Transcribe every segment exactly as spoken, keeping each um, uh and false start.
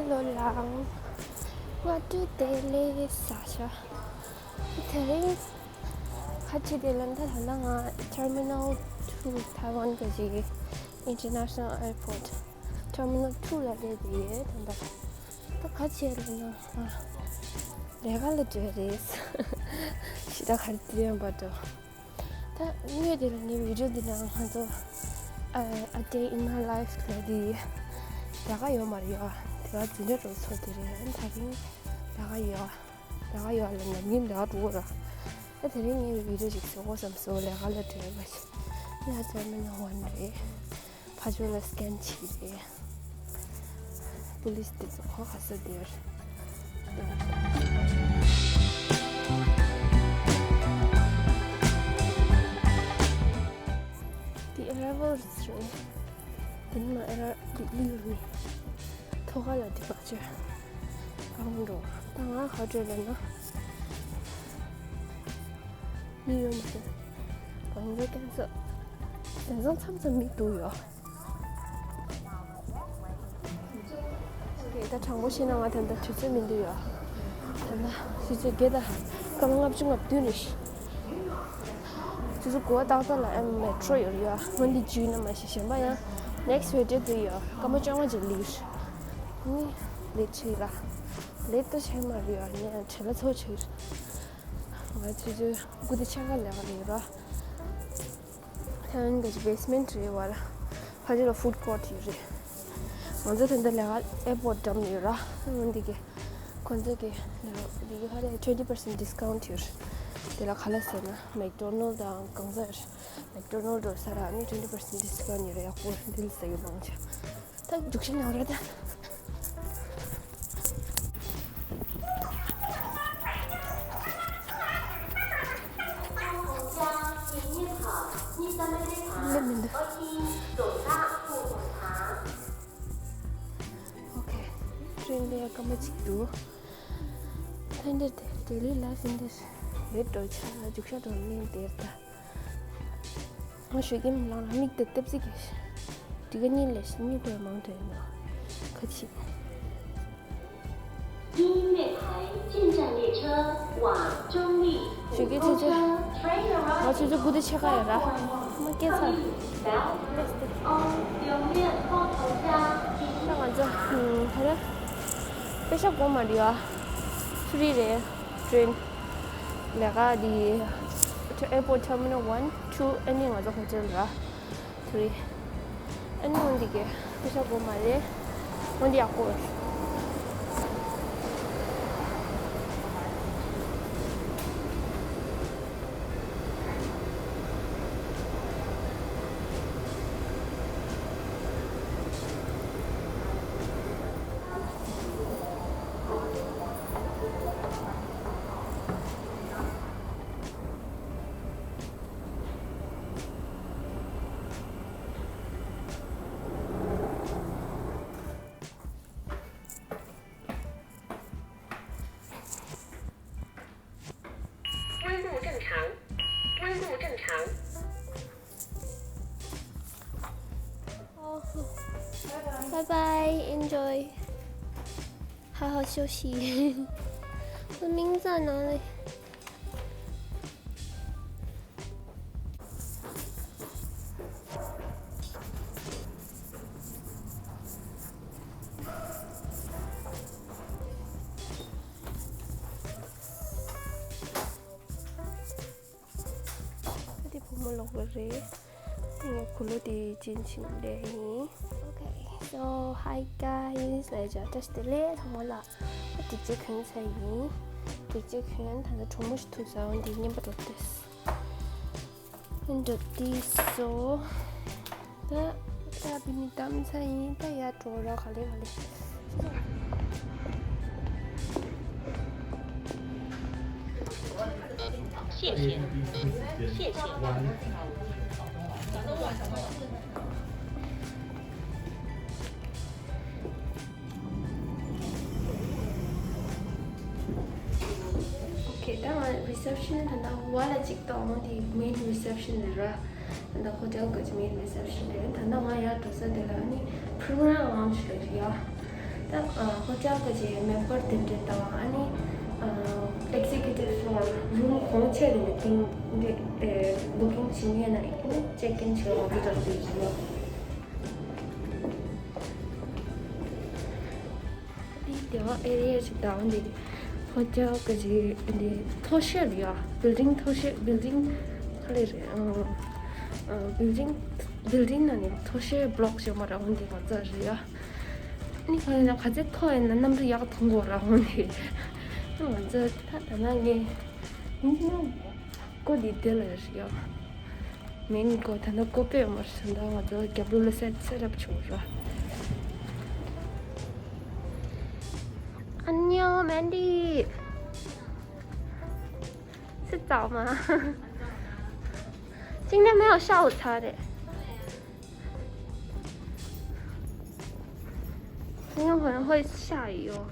ལོ་ལང་། ང་ཏུ་དེ་ལས་ས་ཆ། དེ་རིང་ཁ་ཆེ་དེ་ལ་འདི་ལ་ང་Terminal two Taiwan གི་ཅིག་International Airport Terminal two ལ་སླེབས་དེ་ཡོད་ད་ལྟ། ད་ཁ་ཆེ་ལ་ན་ང་ལས་ཀ་ལ་འགྲོ་རེད། ཞེ་དྲག་ག་རེ་དེ་ཡོད་པ་འགྲོ། ད་དངོས་དེ་ལ་ངའི་བི་ཌིའོ་འདི་ནང་ང་ཚོ་ཨ་A day in my life ལ་དེ་ལས་ཀ་ཡོད་མ་རེད་ཡ། དེ་ལ་འཛིན་གྲྭ་འགྲོ་ཚོ་དེ་རེད། ཨ་ནི་ད་རིང་ལས་ཀ་ཡོད། ལས་ཀ་ཡོད་ལ་ནམ་རྒྱུན་ལས་ཀ་འགྲོ་གོ་ར། ད་དེ་རིང་ངའི་བི་ཌིའོ་ཅིག་བཟོ་དགོས་བསམ་སོང་། ལས་ཀ་ལ་འགྲོ་བ་ཞིག་ཡ། ཇར་མན་ན་ཝན་རེད། ཕ་ཇོ་ལ་སི་ཀེན་བྱས་རེད། པུ་ལིས་དེ་ཚོ་ཁོ་ག་ས་དེར། དེ་ཨེ་ར་ཝལ་རེད། དེ་ནི་མ་ཨེ་ར་ལི་ལི་ཡོད་ནི། ཐོག་ཁ་ལ་དེ་བག་ཆགས་གང་འགྲོ། ད་ང་ག་འགྲོ་ལ་ན། མི་ཡོད་མ་རེད། གང་འགྲོ་ཀན་སལ། དེང་སང་མཚམས་མཚམས་མི་འདུག་ཡོད། ད་དྲང་པོ་བཤད་ན་ང་ད་ལྟ་དུས་ཚོད་མི་འདུག་ཡ། ད་ལྟ་ཆུ་ཚོད་བརྒྱད་དང་སྐར་མ་ལྔ་བཅུ་ང་བདུན་རེད། ཆུ་ཚོད་དགུ་པ་ཏག་ཏག་ལ་ཨ་མེ་ཊྲོ་ཡོད་རེད་ཡ། ང་འདི་འཇུས་ན་མ་ཤེས། གཞན་པ་ཡང་ནེག་སི་ཊི་ཝེ་ཊི་འདུག་ཡ། སྐར་མ་བཅོ་ལྔ་ཅིག་སླེབས་རེད། ནི་ལེཊ་བྱས་ར། ལེཊ་ད་བྱས་མ་རེད་ཡ། ནི་ཡང་བྲེལ་བ་ཚ་པོ་བྱས་རེད། ང་ཆུ་ཚོད་དགུ་དང་ཕྱེད་ཀ་ལས་ཀ་ལས་ར། ཐའེ་ཝན་གྱི་བེ་སི་མེན་ཊི་རེད་བ། ཕ་ཇོ་ལ་ཕུཌ་ཀོརཊ་ཡོད་རེད། ང་ཚོ་ད་ལྟ་ལས་ཀ་ཨེར་པོརཊ་འགྲམ་ཡོད་ར། འོན་ཏེ་གི་ཁོང་ཚོ་གི་འདི་གི་ཧ་ལས་ཊུ་ཝེན་ཊི་པར་སེན་ཊི་ཌི་སི་ཀའུན་ཊི་ཡོད་རེད། དེ་ལ་ག་ལ་ཟེར་ན་མེག་ཌོ་ནལ་དང་གང་ཟེར། མེག་ཌོ་ནལ་འགྲོ་ས་ར་ནི་ཊུ་ཝེན་ཊི་པར་སེན་ཊི་ཌི་སི་ཀའུན་ཊི་ཡོད་རེད། ཡག་པོ་ཌིལ་ཟེར་གི་མང་ཆེ། ད་རྒྱུགས་ཤིང་ཡོང་རེད་ད། སླེབས་མི་འདུག་ཨོ་ཁེ། ཊེ་རེན་ལ་སྐར་མ་གཅིག་འདུག་ཕན་འདིར་དེ་ཌེ་ལི་ལ་ཕན་འདིར་ལེཊ་འགྲོ་ཆ་རྒྱུགས་ཤ་འགྲོ་ནས་དེར་ད། ང་ཞོགས་ཀས་མི་ལངས་ལ་མིག་དེ་ལྟེབ་ཙིག་གིས་འགྲིག་ག་གཉིད་ལས་གཉིད་ཁུག་མང་དུ་ཡིན་ནོ། ཁ་ཆེ། 第一月台进站列车往中立府公车 Train arriving 我去这姑的切开了，我给他。Bell on Yongye Hotel 那我这，嗯，好了，为啥给我买的啊？Free 的，train。那个的，airport terminal one, two，any 我这 hotel 了。 Three. ཨ་ནི་འོན་ཏེ་གི་ཕེ་ཤ་གོ་མ་རེད། འོན་ཏེ་ཡག་པོ་རེད། Bye bye, enjoy. 好好休息。我名字在哪里？ ཨ་དེ་བུ་མོ་ལོག་གི་རེད། ངས་གུ་ལོ་དེ་ཅན་ཕྱིན་ལས་ཡིན། Okay, so hi guys. ལས་བྱ་བཀྲ་ཤིས་བདེ་ལེགས་ཚང་མ་ལ། ཨ་སྒྲིག་ཆས་གོན་ཚར་ཡིན། སྒྲིག་ཆས་གོན་ད་ལྟ་གྲོགས་མོ་ཞིག་ཐུག་ཚར། འོན་ཏེ་རྔན་པ་འགྲོ་ཏེ། འགྲོ་ཏེ་སོ། ད་ད་བི་མི་གཏམ་ཚ་ཡིན། ད་ཡར་འགྲོ་ར། ག་ལེ་ག་ལེ། 谢谢，谢谢。 Okay, ད་ང་རི་སེབ་ཤན་ད་ལྟ་ཝ་ལ་གཅིག་གཏོང་། འདི་མེན་རི་སེབ་ཤན་རེད་ར། ད་ལྟ་ཧོ་ཊེལ་གི་མེན་རི་སེབ་ཤན་རེད། ད་ལྟ་ང་ཡར་འགྲོ་ས་དེ་ལ་ནི་པྲི་མི་ཡར་ལའུན་ཇི་རེད་ཡ། ད་ཨ་ཧོ་ཊེལ་གི་ཅིག་མེམ་བར་དེ་འདྲ་དང་ཨ་ནི་ཨ་ཨེག་ཟེ་ཀིའུ་ཊིབ་ཕི་ལོར་རུམ་གོང་ཆེ་རེད་ནས་ཏིང་འདི་ཨེ་བུ་ཀིང་བྱེད་མཁན་ན་ཨ་ནི་ཅེག་ཨིན་བྱེད་ང་ཚོ་དྲག་དེ་བྱེད་ཡོད། འདི་སྡེ་བ་ཨེ་རི་ཡ་ཞིག་དང་འདི་ཧོ་ཊེལ་གི་ཅིག་འདི་མཐོ་ཤོས་རེད་ཡ། བིལ་ཌིང་མཐོ་ཤོས་བིལ་ཌིང་ག་རེ་རེད་ཨ་ཨ་བིལ་ཌིང་བིལ་ཌིང་ནང་ནས་མཐོ་ཤོས་བྷི་ལོག་ཞིག་མ་རེད་འོ་འདི་ང་ཚོ་རེད་ཡ། ནི་ག་ལ་ག་ཚད་མཐོ་ཡིན་ན་གནམ་གྲུ་ཡག་མཐོང་གི་ར་འོང་ནི། ང་ཚོ་ད་ད་ན་ངས་ཡིན་གྱི་ན་ཀོ་འདི་དེ་ལ་ཡོད་ཡོད། མིན་ཀོ་ད་ན་ཀོ་པས་མར་ཟིན་ད་ང་ཚོ་རྒྱབ་ལོ་ལ་སེ་སེ་རབ་བྱུང་ར། อันยอง Mandy། 是早吗？今天没有下午茶的。 今天好像会下雨哦。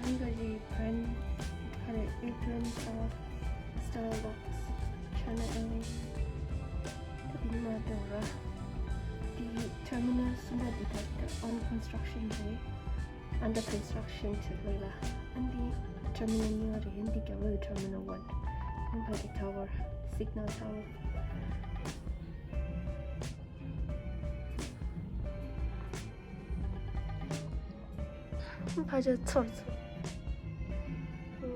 Tangaji brand, ཁ་རེ་Atrium Tower, Starbucks, China Airlines. ད་དེ་མ་དེ་ར། དེ་terminal གསུམ་པ་འདི་ད་ལྟ་on construction རེད། Under construction བྱེད་ལ། ཨ་འདི་terminal གཉིས་པ་རེད། འདི་རྒྱབ་ལོགས་terminal one. ཨ་ཕ་གི་tower, signal tower. ཕ་ཆ་ཚོར་ཚོར། ཨུ།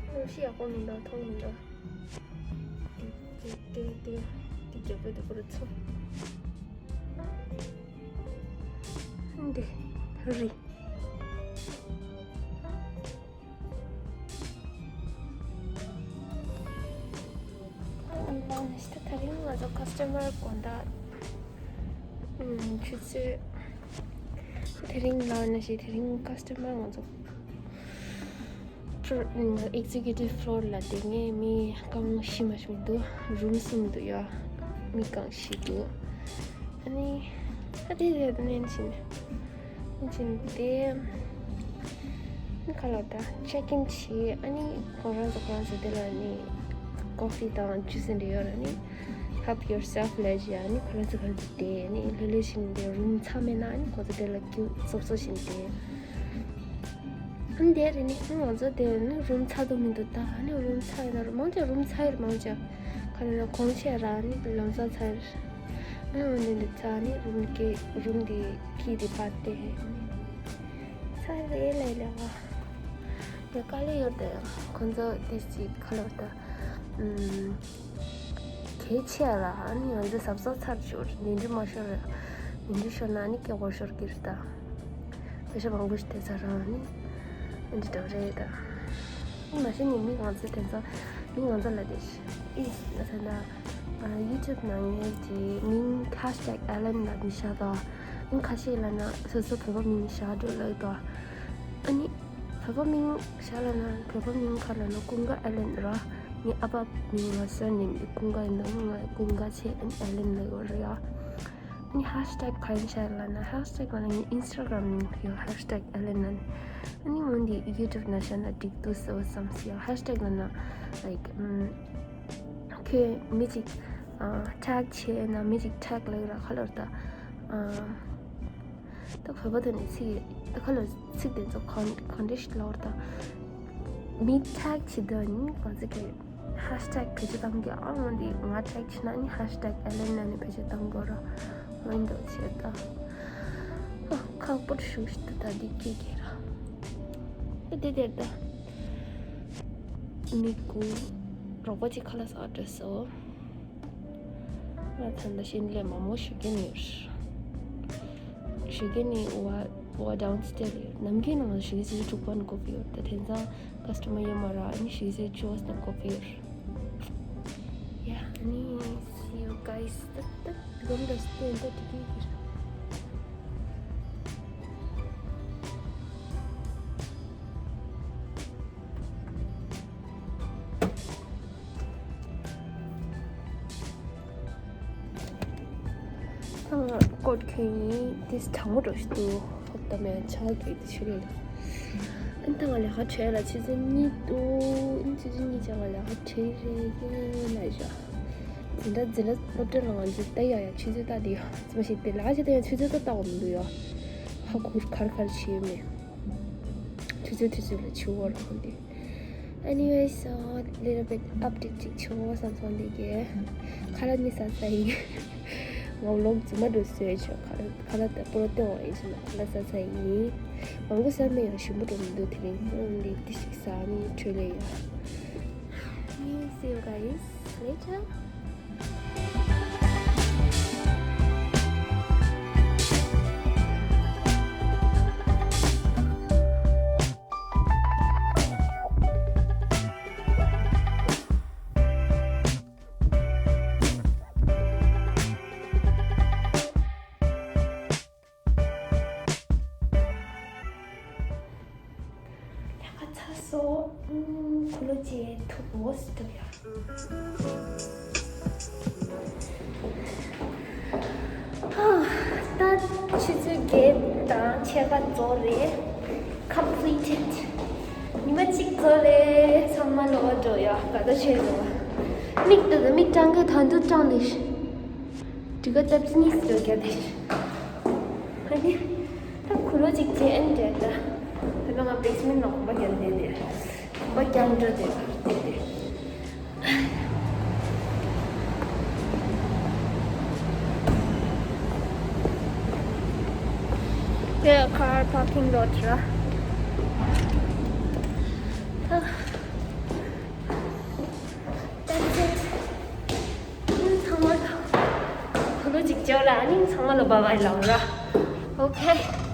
གནམ་གཤིས་ཡག་པོ་མི་འདུག་མཐོང་མི་འདུག་དེ་དེ་དེ་དེ་དེ་རྒྱབ་ལོགས་དེ་པར་ཚོར། འདི་རི། ད་རིང་ང་ཚོ་customer དགོང་དག་ཨུམ་ཆུ་ཚོད། དེ་རིང་ལ་ནི་ཞིག་དེ་རིང་customer ང་ཚོ་executive floor ལ་བསྡད་མཁན་མི་རྐང་བཞི་མ་ཞིག་འདུག་རུམ་གསུམ་འདུག་ཡ། མི་རྐང་བཞི་འདུག་ཨ་ནི་ད་དེ་དེ་ནས་ཕྱིན། ཕྱིན་ཏེ། ཁ་ལག་ད་check in བྱས། ཨ་ནི་ཁོ་རང་ཚོ་ཁོ་རང་ཚོ་དེ་ལ་ནི་coffee དང་juice འདྲ་ཡོད་ར། ནི་help yourself ལབ་བྱས། ཨ་ནི་ཁོ་རང་ཚོ་ཁ་ལག་དེ་ནི་ལྷོད་ལྷོད་བྱས་ཏེ་རུམ་ཚང་མེད་ན་ཨ་ནི་ཁོ་ཚོ་དེ་ལ་ཀྱུ་སོབ་སོབ་བྱས་ཏེ། ཨ་ནི་དེ་རེད། ནི་ང་ཚོ་དེ་ནི་རུམ་ཚ་དུ་མི་འདུག་ད་ཨ་ནི་རུམ་ཚ་ཡིན་ན་རུམ་མང་ཆེ་རུམ་ཚ་ཡིན་མང་ཆེ། ཁ་ལ་ན་གོང་ཆེ་ར་ནི་ལམ་སང་ཚར། ཨ་འོན་ཏེ་འདི་ཚ་ནི་རུམ་གྱི་རུམ་འདི་ཁྱི་འདི་པ་སྟེ། ཚ་རེ་ལས་ལས་བ། ཡ་དཀའ་ལས་ཡོད་དེ། ཁོང་ཚོ་དེ་ཅིག་ཁ་ལོ་ད། ཨུམ། གལ་ཆེ་ལ་ཨ་ནི་ང་ཚོ་གཟབ་གཟབ་ཚར་ཆོག་ཉིན་རེ་མ་ཤོར་རེད། ཉིན་རེ་ཤོར་ན་ནི་སྐྱེ་བོ་ཤོར་གི་རེད་ད། པེ་ཤ་མང་པོ་ཞིག་སྟེར་ཚར་རང་ནི། འདི་འདྲ་རེད་ད། མ་གཞི་ནས་མི་ང་ཚོ་དེ་ཚོ་མི་ང་ཚོ་ལ་དེ་ཨི་ཟེར་ན། ཡུ་ཊུབ་ནང་ངའི་དེ་མིང་ཧེཤ་ཊེག་ཨེ་ལན་ལ་མི་བཞག་ད། མི་ཁ་ཤས་ལ་ན་སོ་སོ་བོད་པ་མིང་བཞག་འགྲོ་ལབ་ད། ཨ་ནི་བོད་པ་མིང་བཞག་ལ་ན་བོད་པ་མིང་ག་ལ་ན་ཀུན་དགའ་ཨེ་ལན་ར། ངའི་ཨ་ཕ་མིང་ལ་སར་ནེམ་དེ་ཀུན་དགའ་ཡིན་ནོ། ང་ཀུན་དགའ་ཆེ་ཨ་ནི་ཨེ་ལན་ལབ་ཡོད་རེད་ཡ། ཨ་ནི་ཧེཤ་ཊེག་ག་རེ་བྱས་ལབ་ན། ཧེཤ་ཊེག་ལབ་ན་ངའི་ཨིན་སི་ཊ་གྷ་རམ་མིང་ཡོད། ཧེཤ་ཊེག་ཨེ་ལན་ལབ་ནས། ཨ་ནི་འོན་ཏེ་ཡུ་ཊུབ་ནང་བཞག་ན་འགྲིག་འདུག་ཟེར་བསམ་སོང་། ཧེཤ་ཊེག་ལབ་ན་ལའིཀ་ཨམ་ཁྱོད་མི་གཅིག་ཨ་ཊེག་བྱས་ན་མི་གཅིག་ཊེག་ལབ་ར་ཁ་ལོར་ད། ཨ་ད་བོད་པ་དེ་ནས་ཚིག་ད་ཁ་ལོར་ཚིག་དེ་ཚོ་གང་གང་འདྲ་ཞིག་ལབ་ར་ད། མི་ཊེག་བྱེད་དུས་ནི་གང་ཚིག་གི་ཧེཤ་ཊེག་བེད་སྤྱོད་གཏང་གི་ཨ་འོན་ཏེ་ང་ཊེག་བྱས་ན་ནི་ཧེཤ་ཊེག་ཨེ་ལེན་ན་ནི་བེད་སྤྱོད་གཏང་དགོས་ར། འོན་ཏེ་བྱས་ད། ཨ་ཁག་པོ་ཞུགས་ཤིག་ད་འདི་སྐད་ཀྱི་ར། ཨེ་དེ་དེར་ད། མི་དགུ་རོགས་པ་གཅིག་ཁ་ལག་ཟ་འགྲོ་སོང་། ང་ཚང་ད་ཤིན་ལས་མང་མོ་ཞུ་གི་ནི་ཡོད། ཞུ་གི་ནི་བ་བ་ཌའུན་སི་ཊེར་ཡོད། ནམ་རྒྱུན་ནང་ཞུ་གི་ཟེར་དྲུག་པ་ནི་དགོས་ཀྱི་ཡོད། ད་དེང་སང་ཀ་སི་ཊ་མར་ཡོད་མ་ར། ཨ་ནི་ཞུ་གི་ཟེར་བཅུ་པ་ནི་དགོས་ཀྱི་ཡོད། Yeah, ཨ་ནི་see you guys. ད་ད་སྒོམ་འདྲ་སྟོན་ད་དེ་གི་གི་ར། ཨ་ཀོཊ་ཁེ་ནི་དེ་གྲང་མོ་འགྲོ་ཞིག་འདུག་ཧོབ་ཏ་མེད་ཆ་གི་དེ་ཆུ་ལས། ཨན་ད་ང་ལས་ཀ་བྱས་ལ་ཆུ་ཚོད་གཉིས་འདུག་ཨན་ཆུ་ཚོད་གཉིས་ཅག་ང་ལས་ཀ་བྱས་རེད་ཀྱི་ལ་ཞག་འཛིན་གྲྭ་འཛིན་གྲྭ་སློབ་གྲྭ་ལ་ང་འཛིན་ལྟ་ཡ་ཡ་ཆུ་ཚོད་ལྟ་དེ་ཡ་ཙི་མ་ཞིག་དེ་ལ་ཆ་དེ་ཡ་ཆུ་ཚོད་ལྟ་ལྟ་བ་མི་འདུག་ཡ། ཧ་གུར་ཁར་ཁར་བྱས་མེད། ཆུ་ཚོད་དུས་ཚོད་ལ་ཆུ་བོར་ཁོང་དེ། Anyway, so little bit update ཅིག་བྱེད་དགོས་བསམ་སོང་འདི་གས། ཁ་ལག་ནི་ཟ་ས་ཡིན། ང་ལོག་རྫུན་མ་འགྲོ་སོས་ཆོག་ཁ་ལག་ཁ་ལག་དང་པོ་ལོ་སྟོན་བ་ཡིན་ཞེ་ན་ཁ་ལག་ཟ་ས་ཡིན། མང་པོ་ཟ་མེད་ཡང་ཞིམ་པོ་འགྲོ་མི་འདུག་དེ་རིང་འདི་འདི་ཞིག་ཟ་ནི་འཕྲོད་ལེ་ཡ། See you guys later. ལས་ཀ་ཚར་སོང་། ཨུམ། ཁུ་ལོ་ཅེ་ཐུག་འོ་སི་ཐུག་ཡ། ད་ཆུ་ཚོད་བརྒྱད་དང་ཕྱེད་ཀ་རྫོགས་རེད། Completed. ཉི་མ་གཅིག་རྫོགས་རེད། ཚང་མ་ལོག་འགྲོ་ཡ་ག་ད་བྱས་འགྲོ། མིག་ཏུ་མིག་སྐྲང་གི་ད་དུ་སྐྲང་ལེ། དྲི་ག་སྟབས་ཅི་ནི་སི་རོ་རྒྱ་དེ། ཨ་ནི། ད་ཁུ་ལོ་གཅིག་བྱས་ཨན་འདྲེ་ད། ད་ང་བེ་སི་མེན་ནང་གོམ་པ་རྒྱག་བསྡད་དེ། གོམ་པ་རྒྱག་འགྲོ་དེ་བསྡད་དེ། དེ་car parking lot ར། ད། That's it. ཚང་མ་ལ་གོ་ལོ་ཅིག་བརྗོད་ལ་ཨ་ནི་ཚང་མ་ལ་bye bye ལབ་ར། Okay.